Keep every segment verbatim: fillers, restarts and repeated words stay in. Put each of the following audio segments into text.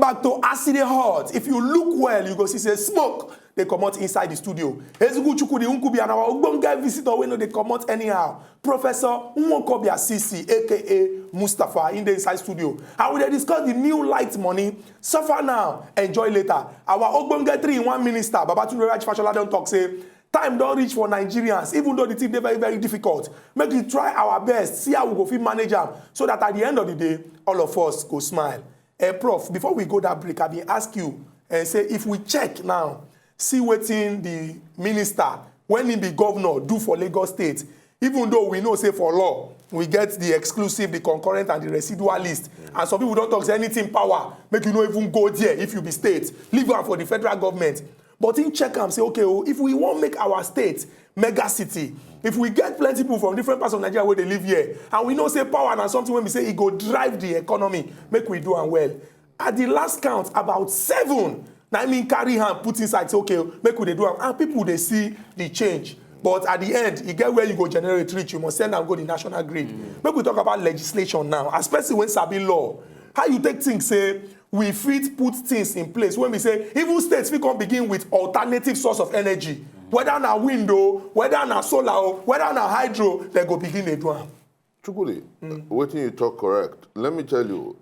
Back to As E Dey Hot. If you look well, you go see say smoke dey comot inside the studio. Ezigu Chukwudi Nkubi and our ogbonge visitor wey no dey comot anyhow, Professor Nwokobia C C, A K A Mustapha, in the inside studio. And we dey discuss the new light money. Suffer now, enjoy later. Our ogbonge three-in-one minister, Babatunde Raji Fashola, don talk say time don reach for Nigerians, even though the thing dey very, very difficult. Make we try our best, see how we go fit manage am, so that at the end of the day, all of us go smile. Eh, Prof, before we go that break, I bin ask you, eh, say if we check now, see wetin the minister, when he be governor, do for Lagos State, even though we know say for law, we get the exclusive, the concurrent, and the residual list. And some people don talk say anything power, make you no even go there if you be state. Leave am for the federal government. But him check am say, okay, oh, if we wan make our state mega city, if we get plenty people from different parts of Nigeria wey dey live here, and we know say power na something wey be say e go drive the economy, make we do am well. At the last count, about seven na im carry hand put inside say, okay, make we dey do am. And people dey see the change. But at the end, e get where you go generate reach, you must send am go the national grid. Make we talk about legislation now. As person wey sabi law, how you take think say we fit put things in place when we say even states fit come begin with alternative source of energy, whether na wind o, whether na solar o, whether na hydro, dem go begin dey do am. Chukwudi, wetin you talk correct. Let me tell you,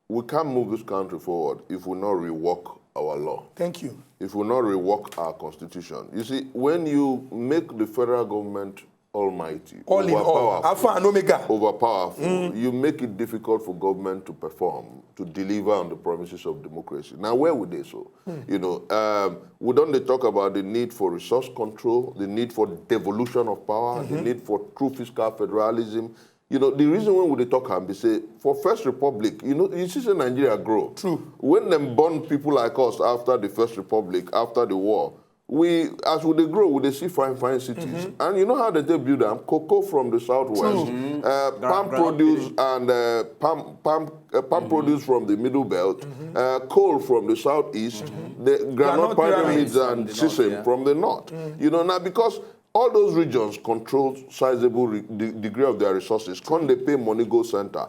we can't move this country forward if we not rework our law, Thank you. if we not rework our constitution. You see, when you make the federal government almighty, All in all, overpowerful, Alpha and Omega. overpowerful, you make it difficult for government to perform, to deliver on the promises of democracy. Now, where would they so? You know, um, we don't dey talk about the need for resource control, the need for devolution of power, the need for true fiscal federalism. You know, the reason when we dey talk am be say for First Republic, you know, you see say Nigeria grow. True. When dem born people like us after the First Republic, after the war, we, as we dey grow, we dey see fine, fine cities. And you know how they take build am? Cocoa from the southwest, uh, Gra- palm groundnut produce and uh, palm, palm, uh, palm produce from the middle belt, uh, coal from the southeast, the groundnut Groundnut pyramids pyramids from and the sesame north, yeah. from the north. You know, now because all those regions control sizable re- de- degree of their resources, come dey pay money go center.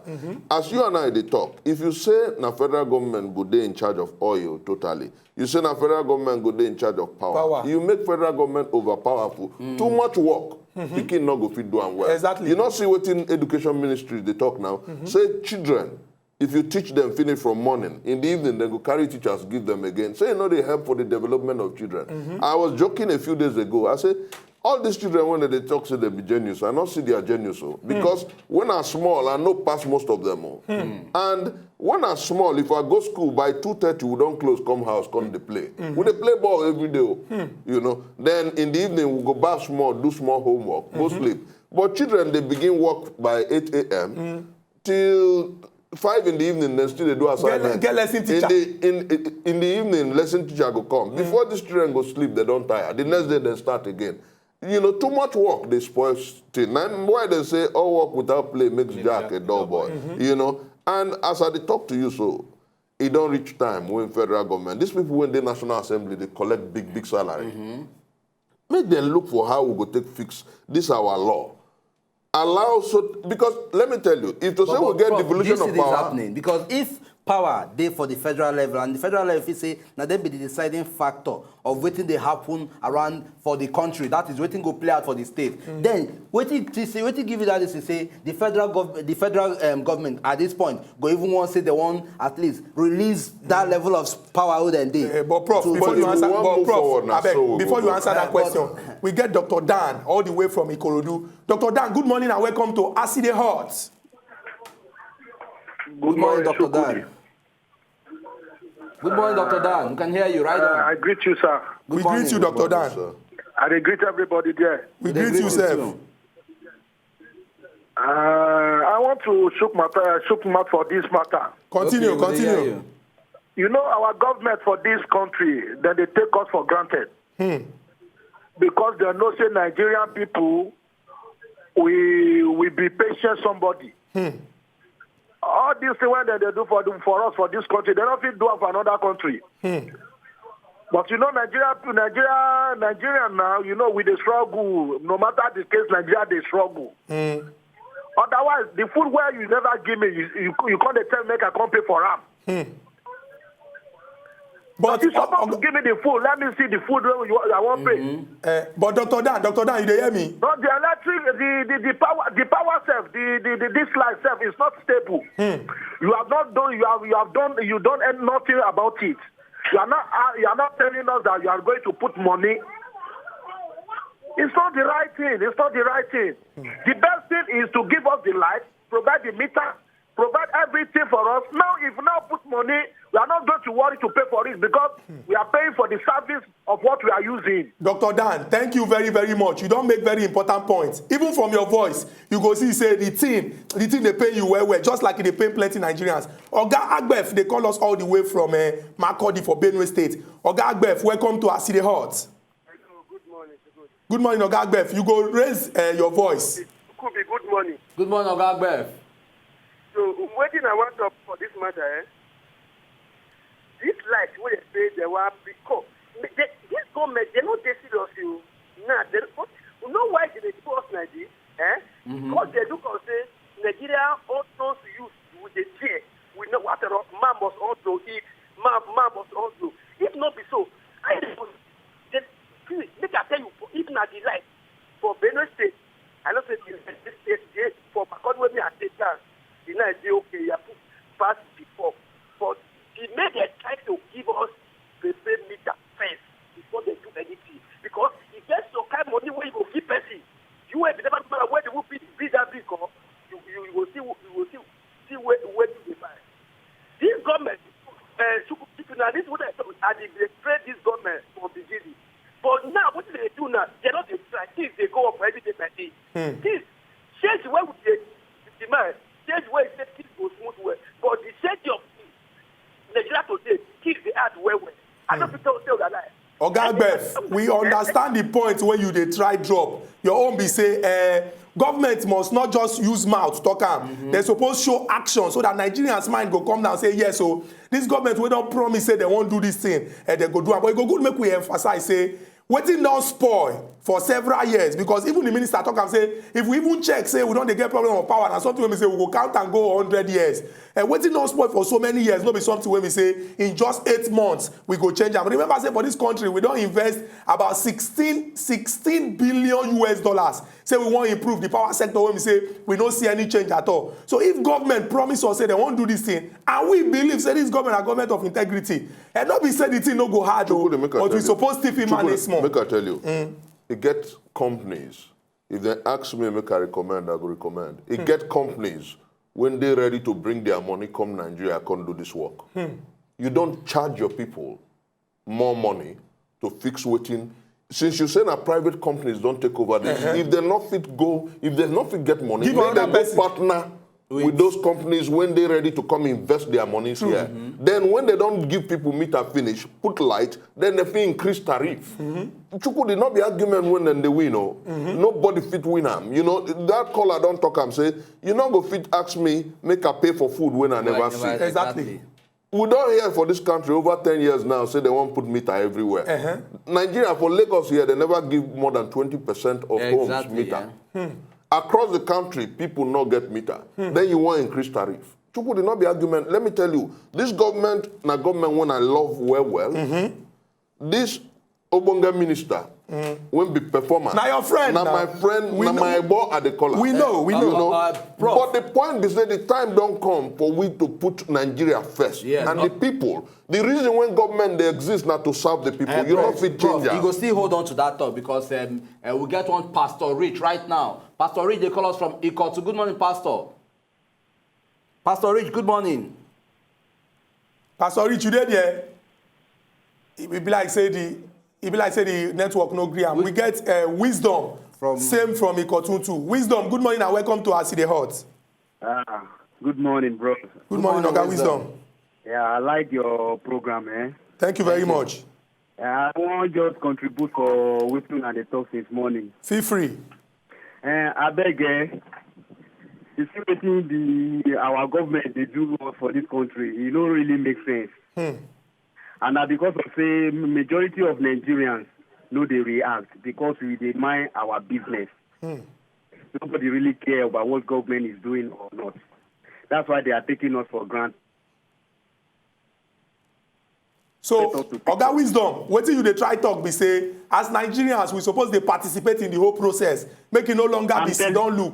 As you and I dey talk, if you say na federal government go dey in charge of oil totally, you say na federal government go dey in charge of power. Power. You make federal government overpowerful. Too much work, pikin no go fit do am well. Exactly. You no see wetin education ministry dey talk now. Say children, if you teach them finish from morning, in the evening they go carry teachers give them again. Say e no dey help for the development of children. I was joking a few days ago. I say all these children, when they talk say they be genius, I not see their genius o. Because when I small, I know pass most of them o. And when I small, if I go school by two thirty, we don't close, come house, come dey play. We dey play ball every day o. You know. Then in the evening we go bath small, do small homework, go sleep. But children, they begin work by eight a.m. till five in the evening, then still they do assignment. Get lesson teacher. In the, in, in the evening, lesson teacher go come. Before these children go sleep, they don't tire. The next day, they start again. You know, too much work, they spoil thing. And why they say all work without play makes Jack a dull boy. You know, and as I dey talk to you so, e don reach time when federal government, these people when dey National Assembly, they collect big, big salary. Make them look for how we go take fix this our law. Allow so, because let me tell you, if to say we But, get Prof, devolution this of thing is power, happening because if power dey for the federal level and the federal level fit say na dem be the deciding factor of wetin dey happen around for the country, that is wetin go play out for the state. Then wetin to say wetin give you that is to say the federal gov the federal um, government at this point go even wan say they wan at least release that level of power wey dem dey. Eh, but Prof, to- before But you if we answer, wan but move Prof, forward, na abeg, so we before go you do. answer that Uh, but- question, we get Doctor Dan all the way from Ikorodu. Doctor Dan, good morning and welcome to As E Dey Hot. Good morning, Doctor Chukwudi. Dan. Good morning, Doctor Dan. We can hear you right Uh, I on. Greet you, sir. Good We morning. Greet you, Doctor Dan. Sir. I dey greet everybody there. We They greet greet you, you sir. too. Uh, I want to shook matter, shook mouth for this matter. Continue, Okay, we dey hear continue. you. You know, our government for this country, then they take us for granted. Because they know say Nigerian people, we we be patient somebody. All these things when they, they do for them, for us for this country, they don't fit do am for another country. But you know, Nigeria, Nigeria, Nigeria now, you know, we dey struggle. No matter the case, Nigeria dey struggle. Otherwise, the food where you never give me, you you, you can't tell make I come pay for am. But You're supposed to give me the food. Let me see the food wey you, I wan pay. Uh, but Doctor Dan, Doctor Dan, you dey hear me? Not the electric, the the, the power, the power self, the, the the this light self is not stable. You have not done. You have you have done. You don't earn nothing about it. You are not. Uh, you are not telling us that you are going to put money. It's not the right thing. It's not the right thing. The best thing is to give us the light, provide the meter, provide everything for us. Now, if you now put money, we are not going to worry to pay for it because we are paying for the service of what we are using. Doctor Dan, thank you very, very much. You don make very important points. Even from your voice, you go see say the thing, the thing dey pain you well well, just like e dey pain plenty Nigerians. Oga Agbef dey call us all the way from uh, Makurdi for Benue State. Oga Agbef, welcome to As E Dey Hot. Hello, good morning. Good. Good morning, Oga Agbef. You go raise uh, your voice. Could be good morning. Good morning, Oga Agbef. So, um, wetin I wan talk for this matter, eh? This light wey dey say they wan be call, they, this government, they no dey serious, you. Now, they, but you know why they dey do us like this, eh? Because they look and say Nigeria all those youth we dey fear. We know what the man must also eat, man, man must also. If not be so, I dey go. Then, please, make I tell you, if na the light for Benue State, I know say the United States dey for Makurdi wey me I take down. The night dey okay, you put pass before. But the make dem try to give us the same meter first before they do anything. Because if there's some kind money wey you go give person, you wey be never man wey dey will be be that big, or you you you go see you go see see where where you dey buy. This government, uh, Chukwu people now, this is what I talk. I dey dey pray this government from beginning. But now, what they do now, they don't dey try. Things dey go up every day by day. Things change where we dey demand. Change where say things go smooth well. But the change of things, Nigeria today, things dey hard well well. I no fit tell tell una lie. Oga Agbef, we understand the point wey you dey try drop. Your own be say uh, government must not just use mouth talk am. Dem suppose show action so that Nigerians mind go come down say yes o, this government wey don promise say dem wan do this thing, uh, dem go do am. But e go good make we emphasize say wetin don spoil for several years, because even the minister talk am say if we even check say we don dey get problem of power, na something wey be say we go count and go hundred years. And wetin don spoil for so many years no be something wey be say in just eight months we go change am. Remember say for this country we don invest about sixteen sixteen billion U S dollars, say we wan improve the power sector wey be say we no see any change at all. So if government promise us say dem wan do this thing and we believe say this government na government of integrity, and no be say the thing no go hard o, Chukwudi, make I but tell we you. Suppose still fit manage Chukwudi, small. Make I tell you, e get companies. If they ask me, make I recommend, I go recommend. E get companies when they ready to bring their money come Nigeria, come do this work. You don't charge your people more money to fix wetin. Since you say na private companies don take over this, if they no fit go, if they no fit get money, Give make another dem go person. Partner with those companies when they ready to come invest their monies here. Then when they don't give people meter finish, put light, then they fit increase tariff. Chukwudi, no be argument when dem dey win o. Nobody fit win am. You know that caller don talk am say you no go fit ask me make I pay for food when I never see. Exactly. We don hear for this country over ten years now say they wan put meter everywhere. Nigeria, for Lagos here, they never give more than twenty percent of homes Exactly, meter. Across the country, people no get meter. Then you wan increase tariff. Chukwudi, no be argument. Let me tell you, this government na government wey I love well well. This ogbonge minister wey be performer. Na your friend Na now. my friend, We na know. My boy at the caller. We know, we know. Uh, Prof. But the point be say the time don come for we to put Nigeria first. Yes. And the people, the reason when government dey exist na to serve the people. Eh, You no Prof, fit Prof, change you go am. Still hold on to that thought because um, uh, we get one Pastor Rich right now. Pastor Rich, they call us from Ikotun. Good morning, Pastor. Pastor Rich, good morning. Pastor Rich, you dey there? E be like say the e be like say the network no gree am. We get uh, Wisdom from same from Ikotun too. Wisdom, good morning and welcome to As E Dey Hot. Ah, good morning, bro. Good morning, Oga Wisdom. Yeah, I like your program, eh? Thank you very much. I wan just contribute for wetin I dey talk since morning. Feel free. Eh, abeg, eh, you see wetin the our government dey do us for this country, e no really make sense. And na because of say majority of Nigerians no dey react because we dey mind our business. Nobody really care about what government is doing or not. That's why they are taking us for granted. So, Oga Wisdom, wetin you dey try talk be say, as Nigerians, we suppose dey participate in the whole process, make e no longer be sit down look.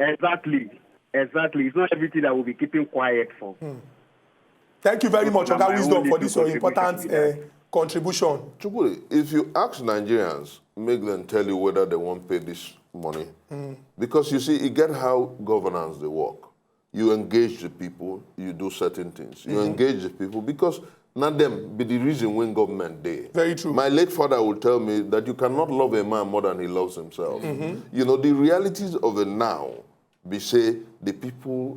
Exactly. Exactly. It's not everything that we'll be keeping quiet for. Hmm. Thank you very much, Oga Wisdom, for this your important uh, contribution. Chukuri, if you ask Nigerians, make them tell you whether they won't pay this money. Mm. Because you see, you get how governance they work. You engage the people, you do certain things. You mm -hmm. engage the people because not them be the reason when government day. Very true. My late father will tell me that you cannot love a man more than he loves himself. Mm -hmm. You know, the realities of it now, be say the people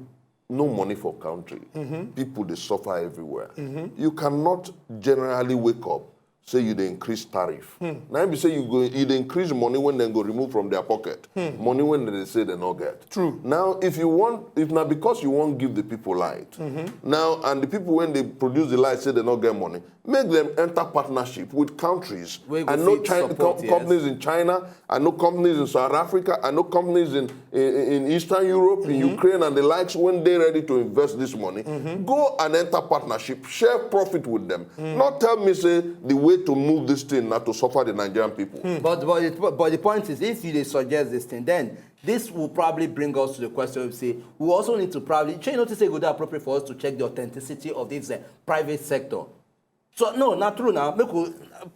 no money for country. Mm -hmm. People they suffer everywhere. Mm -hmm. You cannot generally wake up say you dey increase tariff. Hmm. Now be say you go you dey increase money when they go remove from their pocket. Hmm. Money when they say they no get. True. Now if you want, if not because you won't give the people light. Mm -hmm. Now and the people when they produce the light say they no get money, make them enter partnership with countries. I know China, com yes. companies in China, I know companies in South Africa, I know companies in, in, in Eastern Europe, mm -hmm. in mm-hmm. Ukraine and the likes, when they're ready to invest this money, mm -hmm. go and enter partnership, share profit with them. Mm. Not tell me say the way to move this thing not to suffer the Nigerian people. Mm. But, but, it, but the point is, if you suggest this thing, then this will probably bring us to the question of say, we also need to probably, you notice it would be appropriate for us to check the authenticity of this uh, private sector. So no, not true now. Make we,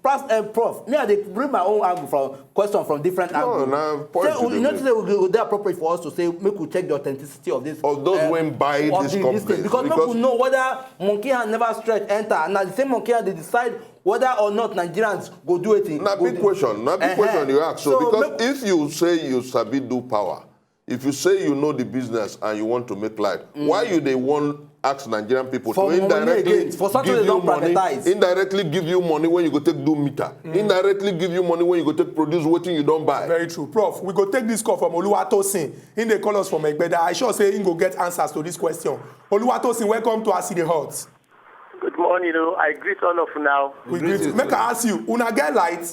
prof, uh, prof, me I dey bring my own angle from question from different no, angles. No, point say, you know, say we go dey appropriate for us to say make we check the authenticity of this. Of those uh, when buy of this, the, this thing. Because, because make we know whether monkey hand never stretch enter, and na the same monkey hand dey decide whether or not Nigerians go do it. Na big question. Na big uh -huh. question you ask. So, so because make, if you say you sabi do power, if you say you know the business and you want to make light, mm. why you dey wan ask Nigerian people for to indirectly again, for give you money, indirectly give you money when you go take do meter, mm. indirectly give you money when you go take produce wetin you don buy. Very true, Prof. We go take this call from Oluwatosin. He dey call us from Egbeda. I sure say he go get answers to this question. Oluwatosin, welcome to As E Dey Hot. Good morning, oh. I greet all of you now. We, we greet you. Make I ask you, una get light?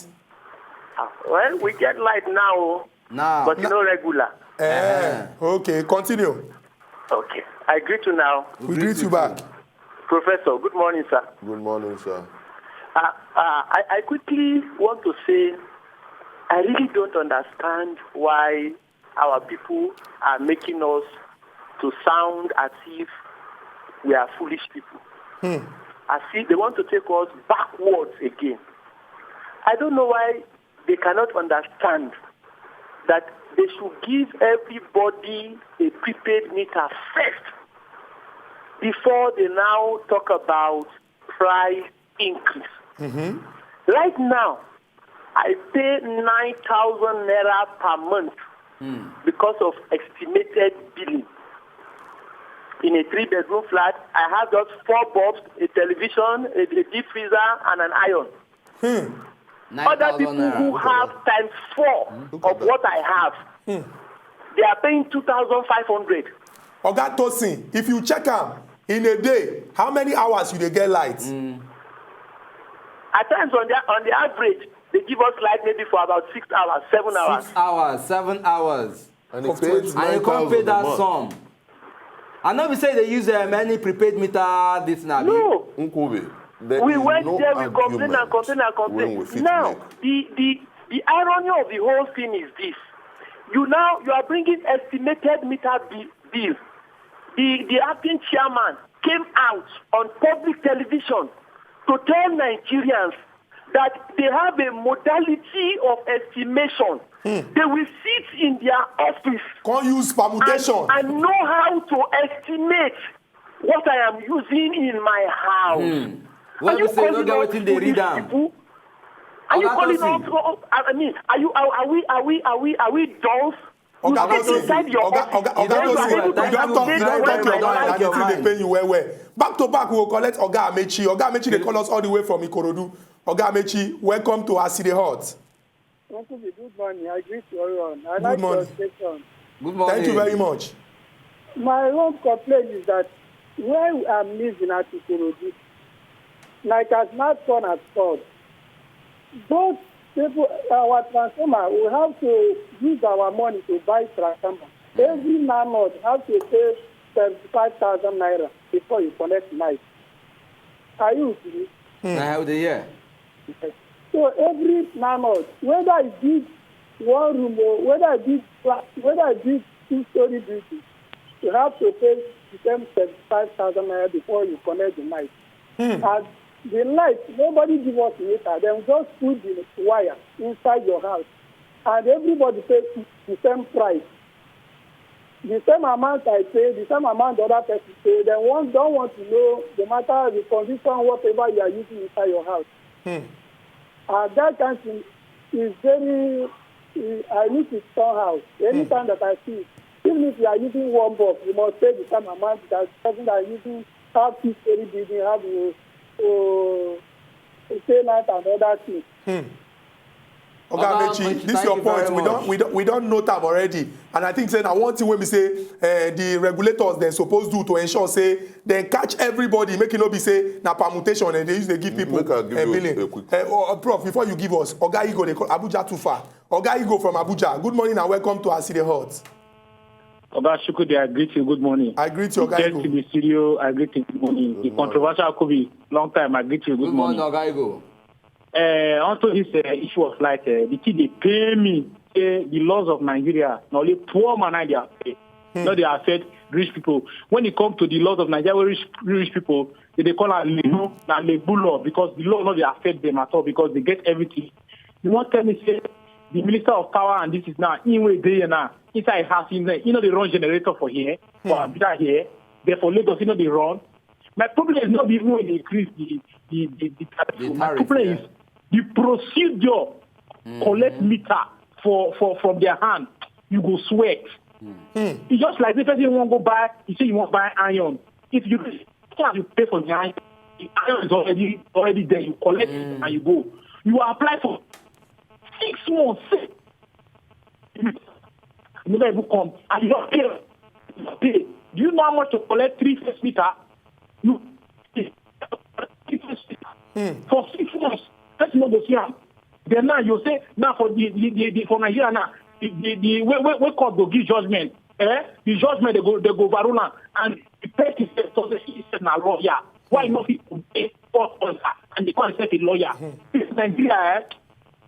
Ah, well, we get light now. Oh. Now. But you know regular. Eh, uh-huh. Okay, continue. Okay. I greet you now. We, we greet, greet you back. Professor, good morning, sir. Good morning, sir. Uh, uh, I, I quickly want to say I really don't understand why our people are making us to sound as if we are foolish people. Hmm. As if they want to take us backwards again. I don't know why they cannot understand that they should give everybody a prepaid meter first before they now talk about price increase. Mm-hmm. Right now, I pay nine thousand naira per month mm. because of estimated billing. In a three bedroom flat, I have just four bulbs, a television, a, a deep freezer, and an iron. Hmm. Other people who have times four mm. of what I have, mm. they are paying two thousand five hundred. Oga Tosin, if you check am in a day, how many hours you dey get light? Mm. At times, on the on the average, they give us light maybe for about six hours, seven hours. Six hours, seven hours. And he pays and you can't pay that sum. I know we say they use um, any prepaid meter this now. No. Nkubi, we went no there, we complain and complain and complain. Now, the, the, the irony of the whole thing is this. You now, you are bringing estimated meter bill. The, the acting chairman came out on public television to tell Nigerians that they have a modality of estimation. Mm. They will sit in their office. Can't use permutation. And, and know how to estimate what I am using in my house. Mm. Well, are you calling out foolish people? Are you calling out? I mean, are you are, are we are we are we are we dolls? Oga Tosin, Oga Oga Oga Tosin, you don talk, you don talk your mind, and the thing dey pain you well well. Back to back, we go collect Oga Amechi. Oga Amechi dey call us all the way from Ikorodu. Oga Amechi, welcome to As E Dey Hot. Uncle, good morning. I greet you all. I like your station. Good morning. Thank you very much. My own complaint is that where I'm living at Ikorodu, like as not fun as God, both people, our transformer, we have to use our money to buy transformer. Every landlord has to pay seventy-five thousand naira before you collect light. Are you with me? Na how they hear. So every landlord, whether I build one room or whether I build flat, whether I build two-story building, you have to pay the same seventy-five thousand naira before you connect the light. And the light, nobody give us meter. Dem just put the wire inside your house, and everybody pay the same price. The same amount I pay, the same amount the other person pay. Dem want, don't want to know the matter, the condition, whatever you are using inside your house. And that kind thing is very, I need it somehow. Anytime that I see, even if you are using one bulb, you must pay the same amount that person that are using, have two-story building, have to, to pay night and other things. Oga Amechi, this is your point. We don't, we don't, we don't note am already, and I think say na one thing wey be say uh, the regulators dem suppose do to ensure say dem catch everybody, make e no be say na permutation and they use dey give people Make I give uh, you billing. A quick. Uh, oh, Prof, before you give us, Oga Igwe dey call Abuja too far. Oga Igwe from Abuja. Good morning and welcome to Aside Hot. Oga Shukude, I greet you. Good morning. I greet you, Oga Guest in Igwe. The studio, I greet you. Good morning. The controversial Kobe, long time. I greet you. Good, Good morning, morning. Oga Igwe. Uh, onto this uh, issue of light, uh, the thing they pay me, say the laws of Nigeria, not only poor man they are pay. No, they affect rich people. When it comes to the laws of Nigeria, rich, rich people, they, they call it Lebu, na Lebu law because the law not they affect them at all because they get everything. You want tell me say the minister of power and this is now in way day now inside house in there, you know they run generator for here, for Abuja here, therefore Lagos, you know they run. My problem is not even when they increase the the the, the tariff. The My tariff, problem yeah. Is the procedure collect meter for for from their hand. You go sweat. It's just like the person you want go buy. You say you want buy iron. If you as you pay for the iron, the iron is already already there. You collect it and you go. You apply for six months. Six, you never even come. And you don't pay. You don't pay. Do you know how much to collect three face meter? You pay three face meter for six months. That's not the scam. Then now you say now for the, the, the, the for Nigeria now the the, the where, where, where court go give judgment. Eh? The judgment they go they go overrule am and the person say so say he say na lawyer. Why not fit obey court order and the court say a lawyer? This Nigeria, eh?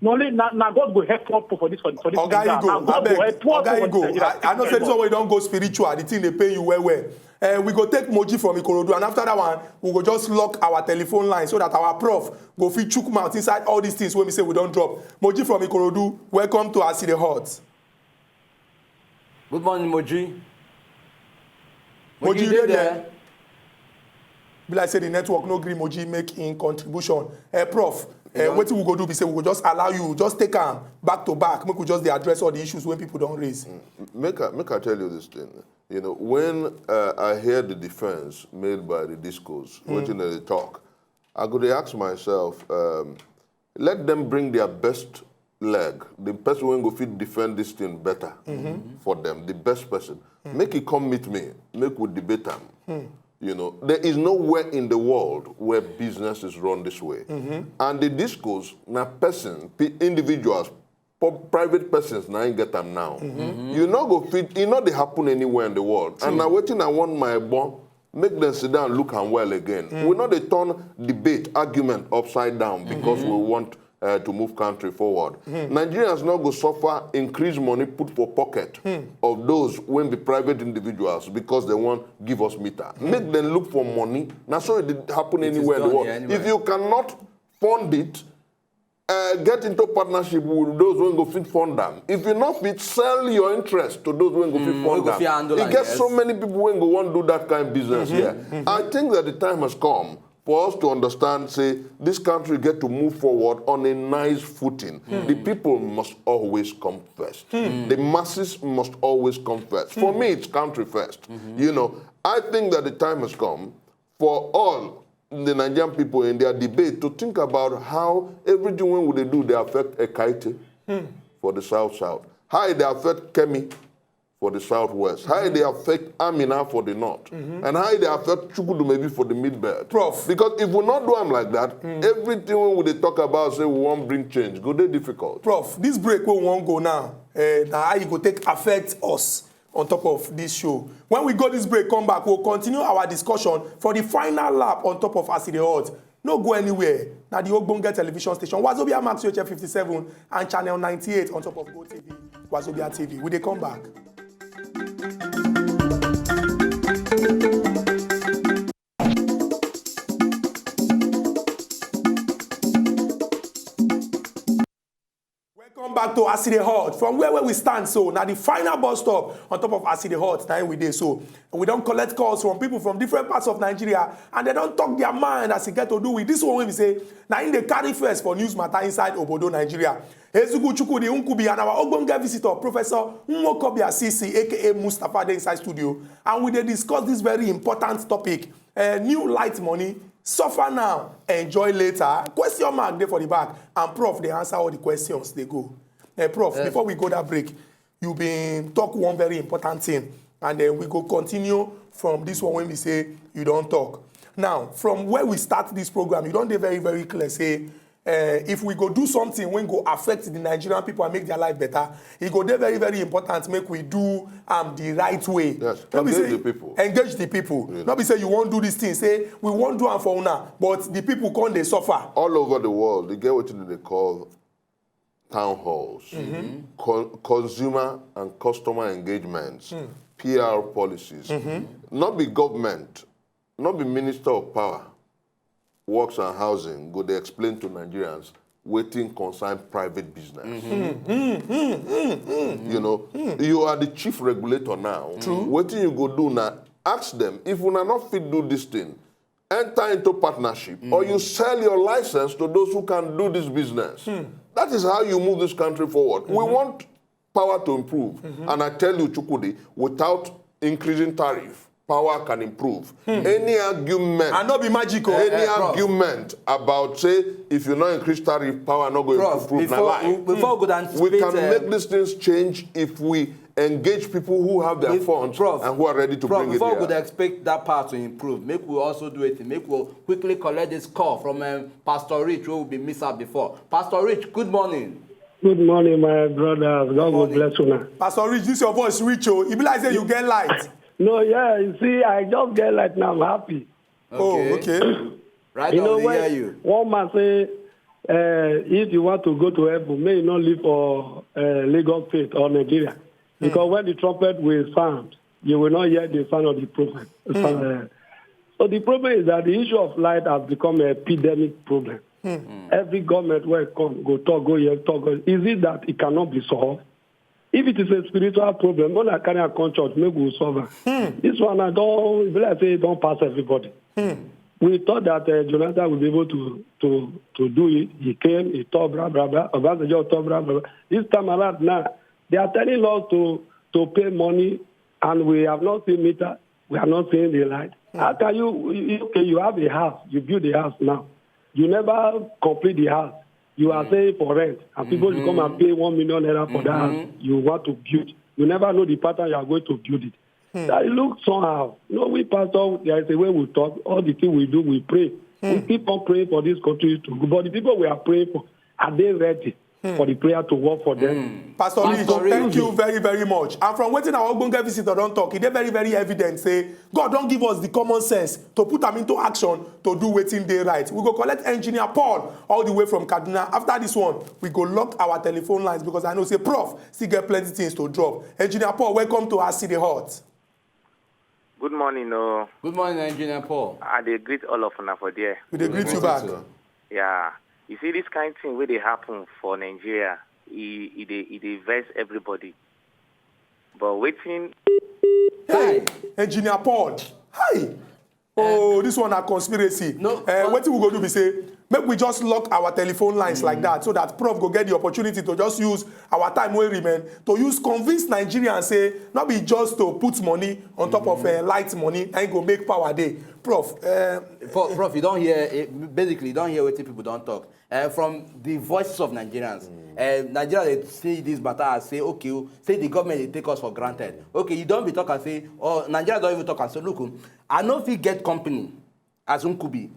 No only na, na God go help poor people for this for, for this Oga Nigeria. Na Igwe, God go abeg, help poor Oga people for Igwe, Nigeria. I, I know say this one wey don go spiritual, the thing dey pay you well well. Uh, we go take Moji from Ikorodu, and after that one, we go just lock our telephone line so that our prof go fit chook mouth inside all these things wey we say we don drop. Moji from Ikorodu, welcome to Aside Hot. Good morning, Moji. Moji, you dey there? Be like say the network no gree Moji make im contribution. Uh, prof, uh, wetin we go do be say we go just allow you, just take am back to back, make we just dey address all the issues wey people don raise. Make I, make I tell you this thing. You know, when uh, I hear the defense made by the discos, wetin dem dey talk, I go dey ask myself, um, let them bring their best leg, the person wey go fit defend this thing better for them, the best person. Make e come meet me, make we debate am. You know, there is nowhere in the world where business is run this way. And the discos, na person, pe- individuals, pu- private persons, na im get am now. You no go fit, e no dey happen anywhere in the world. And na wetin I want my bon, make them sit down, look am well again. We no dey turn debate, argument upside down because we want uh, to move country forward. Nigerians no go suffer, increase money, put for pocket of those when be private individuals because they want give us meter. Make them look for money. Na so it dey happen It is anywhere in the done world. Here anywhere. If you cannot fund it, uh, get into partnership with those wey go fit fund am. If you no fit, sell your interest to those wey go fit wey fund go am. fit handle E am, get yes. So many people wey go wan do that kind of business here. I think that the time has come for us to understand say this country get to move forward on a nice footing. The people must always come first. The masses must always come first. For me, it's country first. You know, I think that the time has come for all the Nigerian people in their debate to think about how everything wey we dey do dey affect Ekaete for the south south, how e dey affect Kemi for the southwest, how e dey affect Amina for the north, and how e dey affect Chukwudumebi for the mid belt. Prof. Because if we no do am like that, everything wey we dey talk about say we wan bring change go dey difficult. Prof, this break wey we wan go now, uh, na how e go take affect us on top of this show. When we go this break, come back, we'll continue our discussion for the final lap on top of Aside Hot. No go anywhere. Now the Ogbonge television station, Wazobia Max U H F fifty-seven and channel ninety-eight on top of GoTV, Wazobia T V. We dey come back. Welcome back to As E Dey Hot. From where, where we stand so, now the final bus stop on top of As E Dey Hot, now we dey so. We don collect calls from people from different parts of Nigeria, and they don talk their mind as e get to do with this one wey we say, na im dey carry first for news matter inside Obodo Nigeria. Ezugu Chukwudi Nkubi and our ogbonge visitor, Professor Nwokobia C C, A K A Mustapha, dey inside studio, and we dey discuss this very important topic, eh, new light money, suffer now, enjoy later. Question mark dey for the back, and Prof dey answer all the questions dey go. Eh, Prof, before we go that break, you been talk one very important thing, and then we go continue from this one when we say you don talk. Now, from where we start this program, you don dey very, very clear say, eh, if we go do something wey go affect the Nigerian people and make their life better, e go dey very, very important make we do am the right way. Yes, no be engage say the people. Engage the people. Really. No be say you wan do this thing, say we wan do am for una, but the people come dey suffer. All over the world, they get wetin dem dey call town halls, con-, consumer and customer engagements, P R policies. Not be government, not be minister of power, works and housing go dey explain to Nigerians wetin concern private business. You know, you are the chief regulator now. True. Wetin you go do now? Ask them, if una no fit do this thing, enter into partnership, or you sell your license to those who can do this business. That is how you move this country forward. We want power to improve. And I tell you, Chukwudi, without increasing tariff, power can improve. Any argument, and no be magic o. Any argument about say if you no increase tariff, power no go improve, na lie. Before we go down, we can make these things change if we engage people who have their funds and who are ready to bring it here. Before we go dey expect that power to improve, make we also do it. Make we quickly collect this call from, um, Pastor Rich, wey we been miss out before. Pastor Rich, good morning. Good morning, my brothers. God will bless una. Pastor Rich, this your voice reach o. E be like say you get light. No, yeah, you see, I just get light now. I'm happy. Oh, okay. Right now, we hear you. One man say, uh, if you want to go to heaven, may you not live for, uh, Lagos State or Nigeria. Because when the trumpet will sound, you will not hear the sound of the prophet. Uh, so the problem is that the issue of light has become an epidemic problem. Every government wey come, go talk, go here, talk, go. Is it that it cannot be solved? If it is a spiritual problem, when I carry a come church, make we solve am. This one, I don't, e be like say e don pass everybody. We thought that, uh, Jonathan will be able to, to, to do it. He came, he talked, blah, blah, blah. Obasanjo talked, blah, blah, blah. This time around now, they are telling us to, to pay money, and we have not seen meter. We have not seen the light. How can you, you, okay, you have a house, you build a house now. You never complete the house. You are saying for rent, and people will come and pay one million naira for that house you want to build. You never know the pattern you are going to build it. That it looks somehow. No, we pastor, there is a way we talk. All the thing we do, we pray. We keep on praying for this country to go. But the people we are praying for, are they ready for the prayer to work for them? Pastor Rich, thank you very, very much. And from wetin our ogbonge visitor don talk, e dey very, very evident say God don give us the common sense to put am into action to do wetin dey right. We go collect Engineer Paul all the way from Kaduna. After this one, we go lock our telephone lines because I know say Prof still get plenty things to drop. Engineer Paul, welcome to As E Dey Hot. Good morning o. Good morning, Engineer Paul. I dey greet all of una for there. We dey greet you back. Yeah. You see, this kind thing wey dey happen for Nigeria, e, e dey, e dey vex everybody. But wetin Hey, Engineer Paul. Hi. Oh, this one na conspiracy. No, eh, wetin we go do be say, make we just lock our telephone lines like that so that Prof go get the opportunity to just use our time wey remain to use convince Nigerians say no be just to put money on top of, eh, light money and go make power dey. Prof, eh, Prof, you don hear, eh, basically, you don hear wetin people don talk. Eh, from the voices of Nigerians, eh, Nigeria dey see this matter as say, okay o, say the government dey take us for granted. Okay, you don be talk am say, oh, Nigeria don even talk am say, look o, I no fit get company as Nkubi.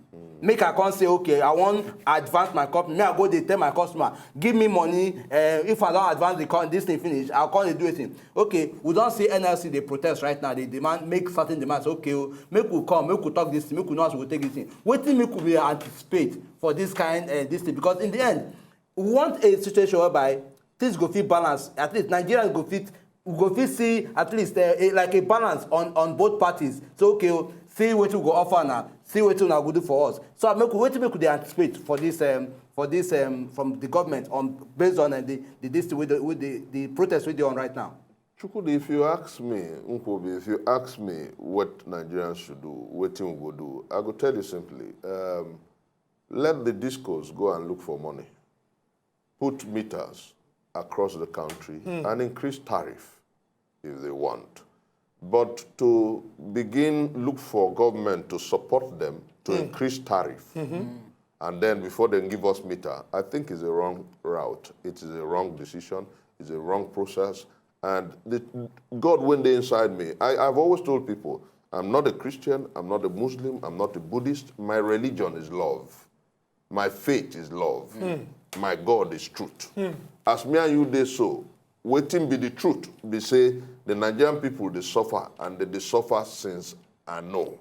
Make I come say, okay, I wan advance my company. Me, I go dey tell my customer, give me money. Uh, if I don advance the con this thing finish, I come dey do a thing. Okay, we don see N L C dey protest right now. They demand, make certain demands. Okay, oh, make we come, make we talk this thing, make we know as we go take this thing. Wetin make we dey anticipate for this kind uh, this thing? Because in the end, we want a situation whereby things go fit balance. At least Nigerians go fit, we go fit see at least uh, a, like a balance on on both parties. So okay, oh, see wetin we go offer now, see wetin una go do for us. So make we, wetin make we dey anticipate for this um, for this um, from the government on based on uh, the the this thing wey dey wey dey the protest wey dey on right now. Chukwudi, if you ask me, Nkwobi, if you ask me what Nigerians should do, wetin we go do, I go tell you simply, um, let the discos go and look for money. Put meters across the country and increase tariff if they want. But to begin look for government to support them to increase tariff, and then before they give us meter, I think is a wrong route. It is a wrong decision. It's a wrong process. And the God when they inside me, I, I've always told people, I'm not a Christian, I'm not a Muslim, I'm not a Buddhist. My religion is love. My faith is love. My God is truth. As me and you dey so, wetin be the truth? Be say the Nigerian people dey suffer and they dey suffer since I know.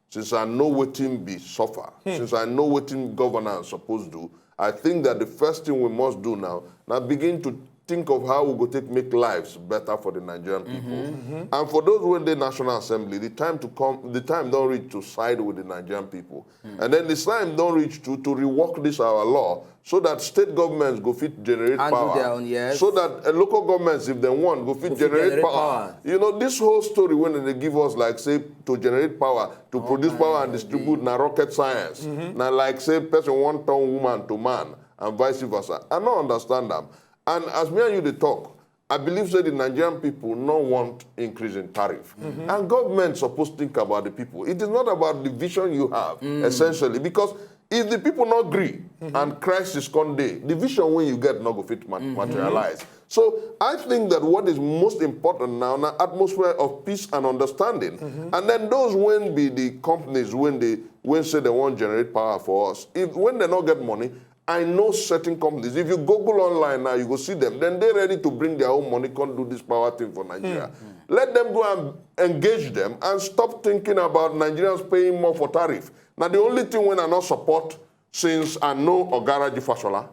Since I know wetin be suffer, since I know wetin governance suppose do, I think that the first thing we must do now na begin to think of how we go take make lives better for the Nigerian people. And for those wey dey National Assembly, the time to come, the time don reach to side with the Nigerian people. And then the time don reach to to rework this our law so that state governments go fit generate power. So that uh, local governments, if they want, go fit generate power. You know, this whole story when they give us like say to generate power, to produce power and distribute na rocket science. Na like say person wan turn woman to man and vice versa. I no understand am. And as me and you dey talk, I believe say the Nigerian people no want increase in tariff. And government suppose think about the people. It is not about the vision you have, essentially, because if the people no gree and crisis come dey, the vision wey you get no go fit ma- materialize. So I think that what is most important now na atmosphere of peace and understanding. And then those wey be the companies wey dey wey say they wan generate power for us, if when they no get money, I know certain companies. If you Google online now, you go see them. Then they ready to bring their own money, come do this power thing for Nigeria. Let them go and engage them and stop thinking about Nigerians paying more for tariff. Now the only thing when I not support since I know Ogaraji Fashola,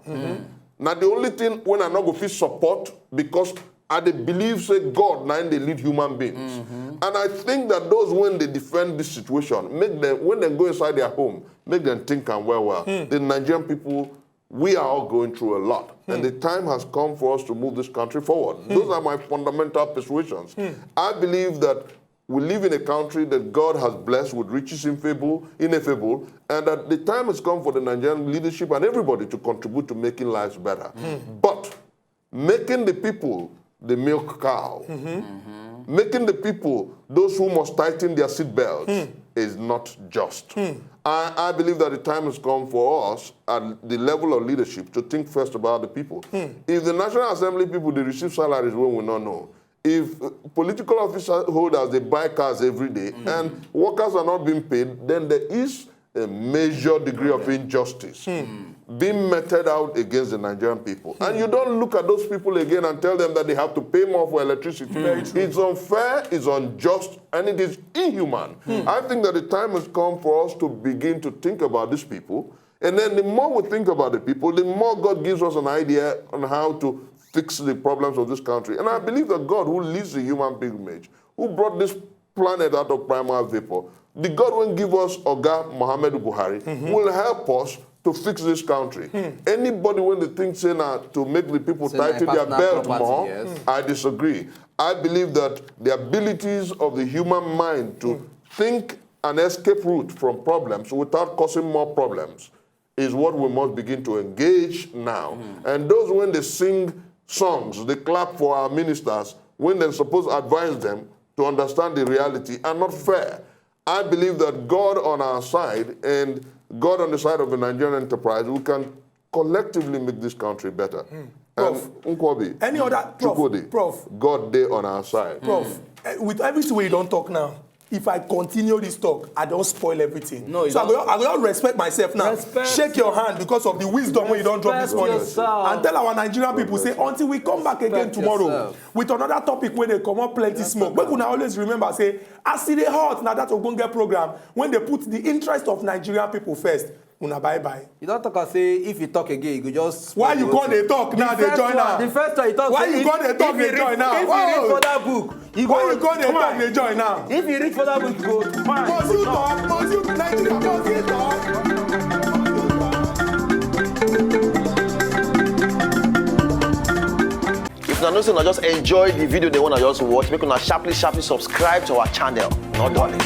now the only thing when I not go fit support because I dey believe say God na im dey lead human beings. And I think that those when they defend this situation, make them when they go inside their home, make them think and well well. The Nigerian people, we are all going through a lot, and the time has come for us to move this country forward. Those are my fundamental persuasions. I believe that we live in a country that God has blessed with riches ineffable, ineffable, and that the time has come for the Nigerian leadership and everybody to contribute to making lives better. But making the people the milk cow, making the people those who must tighten their seatbelts is not just. I, I believe that the time has come for us at the level of leadership to think first about the people. If the National Assembly people they receive salaries when we not know, if uh, political office holders they buy cars every day and workers are not being paid, then there is a major degree of injustice being meted out against the Nigerian people. And you don't look at those people again and tell them that they have to pay more for electricity. It's unfair, it's unjust, and it is inhuman. I think that the time has come for us to begin to think about these people. And then the more we think about the people, the more God gives us an idea on how to fix the problems of this country. And I believe that God, who leads the human pilgrimage, who brought this planet out of primal vapor, the God will give us Oga Muhammad Buhari, will help us to fix this country. Anybody when they think say now to make the people tighten their belt more, I disagree. I believe that the abilities of the human mind to think an escape route from problems without causing more problems is what we must begin to engage now. And those when they sing songs, they clap for our ministers when they suppose advise them to understand the reality are not fair. I believe that God on our side and God on the side of the Nigerian enterprise, we can collectively make this country better. And Nkwobi, any other Prof, Chukwudi, Prof, God dey on our side. Prof, eh, with everything we don't talk now, If I continue this talk, I don't spoil everything. No, you so I don't. Go, I go respect myself now. Respect Shake your hand because of the wisdom when you don't drop this Respect morning. Yourself. And tell our Nigerian people say until we come back again Respect tomorrow yourself. With another topic where they come up plenty smoke. Make una always remember say as e dey hot na that ogbonge program when they put the interest of Nigerian people first. Una bye bye. You don't talk and say if you talk again, you go just. Why you come dey talk now dey join now? The first one you talk. Why say you if- come dey talk if you dey join read- now? If you read Oh. further book, you Why go. You come dey Come talk on. Dey join now? If you read further book, you go. Fine. Must you talk? Must you Nigeria? Must you talk? If una know say una just enjoy the video they wanna just watch, make una sharply sharply subscribe to our channel. Not darling.